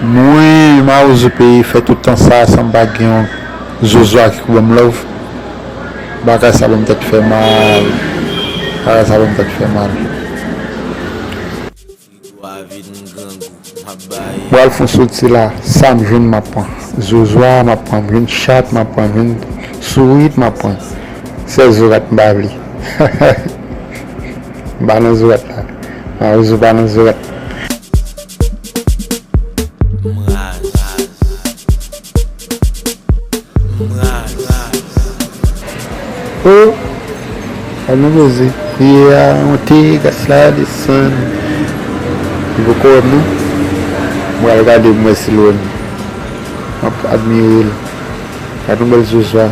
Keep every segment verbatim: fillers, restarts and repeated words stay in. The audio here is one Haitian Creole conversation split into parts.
Mwen, Mawozo peyi fè tout tan sa san m pa gen yon Zozwa ki kou ban m love. Bagay sa ban m tèt fè mal. Bagay sa ban m tèt fè mal. Mwen al fon soti la, sa m jwenn m ap pran. Zozwa, m ap pran, m jwenn chat, m ap pran, m jwenn sourit, m ap pran. Sèl zorat m pa vle. M pa nan zorat la. Mawozo pa nan zorat. M raz. M raz. O, sa nou poze. Priyè a monte, gaz la desann. Li poko wè m non. M pral gade pou m wè si l wè m. M ap admire l. Gad yon bèl Zozwa.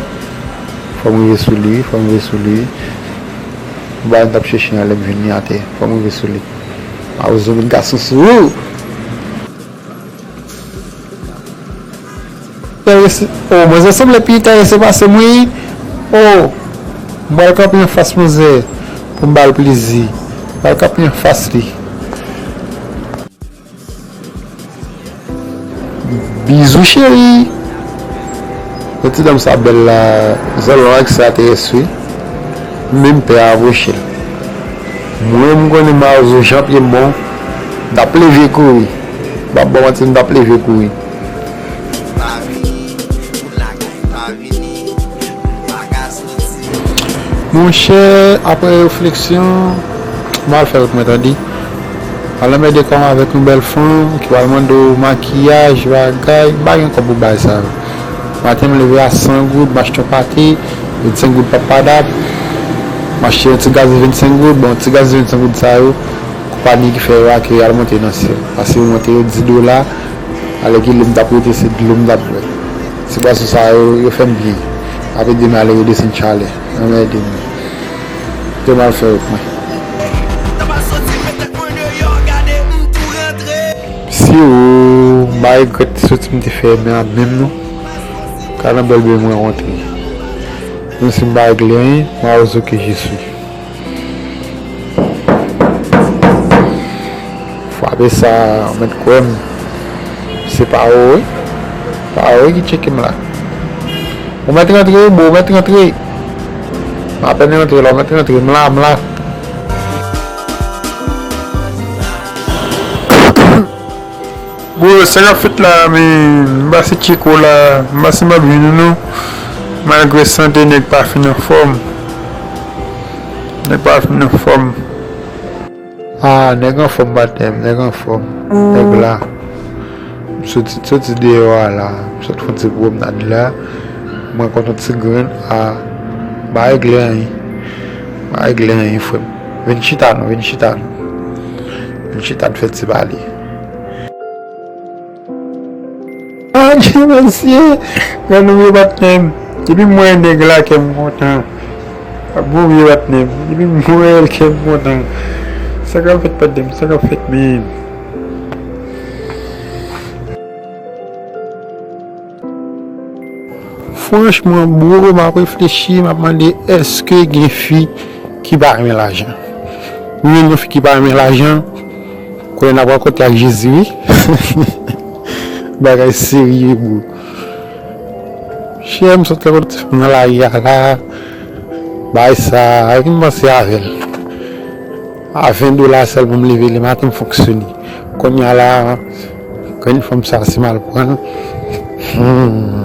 Fò m rive sou li wi, fò m rive sou li wi. Bagay m t ap chèche an lè m jwenn li atè. Fò m rive sou li. Mawozo met gason sou ou! Enterese, o, manzè sanble pi enterese pase m wi. O, m pral kanpe anfas manzè pou m ba l plezi. M pral kanpe anfas li. Bizou cheri. Yon ti dam sa bèl la, zòl long ak sa te eswi. Menm pè a apwoche l. Mwen m konnen Mawozo jan pye m bon. M t ap leve kouri. M p ap ba w manti, m t ap leve kouri. Monchè, apre refleksyon, m al fè wout mwen tande. Al anmède kò m avèk yon bèl fanm ki pral mande w makiyaj, bagay, m pa gen kòb pou bagay sa yo. Maten m leve a san goud, m achte yon pate, vennsenk goud pap padap, m achte yon ti gaz vennsenk goud, bon, ti gaz vennsenk goud sa yo, konpayi ki fè yo a ke y al monte nan syèl. Paske yo monte yo dis dola, alèkile m t ap rete se dlo m t ap bwè. Ti bwason sa yo, yo fè m byen. Apre demen ale yo desann chalè. Anmède m. Kite m al fè wout mwen. Si ou, m pa regrèt soti m te fè men ap menm non. Ka nan bèl byen mwen rantre. Menm si m pa regle anyen, Mawozo ke Jezi. Frape sa, ou mèt kwè m. Se pa ou wi. Pa ou wi ki tcheke m la. Ou mèt rantre wi bro, ou mèt rantre. M apèn rantre la, ou mèt rantre. M la, m la. Bro, sa k ap fèt la, men, m pa se tcheke w la, m pa se m ap jwenn ou non. Malgre sante nèg pa fin anfòm. Nèg pa fin anfòm. Ah, nèg anfòm patnè m, nèg anfòm. Nèg la. M soti, soti deyò a la. M sot fè yon ti pwomnad la. M rankontre yon ti grenn a. M pa regle anyen. M pa regle anyen, frè m. Vin chita non, vin chita non. Vin chita n fè ti pale. Adje mesye, gad nou vye patnè m. Depi m wè nèg la kè m kontan. Bon vye patnè m. Depi m wè l kè m kontan. Sa k ap fèt patnè m, sa k ap fèt menm. Franchman bro, m ap reflechi, m ap mande èske gen fi ki pa renmen lajan. Ou jwenn yon fi ki pa renmen lajan, konnen n ap rankontre ak Jezi wi. Bagay serye bro. Chè m sot rankontre nan lari a la. Bagay sa, a ki m panse avè l. A ven dola sèl pou m leve lematen m fonksyone. Kounye a la, grenn fanm sa si m al pran l. Hmm.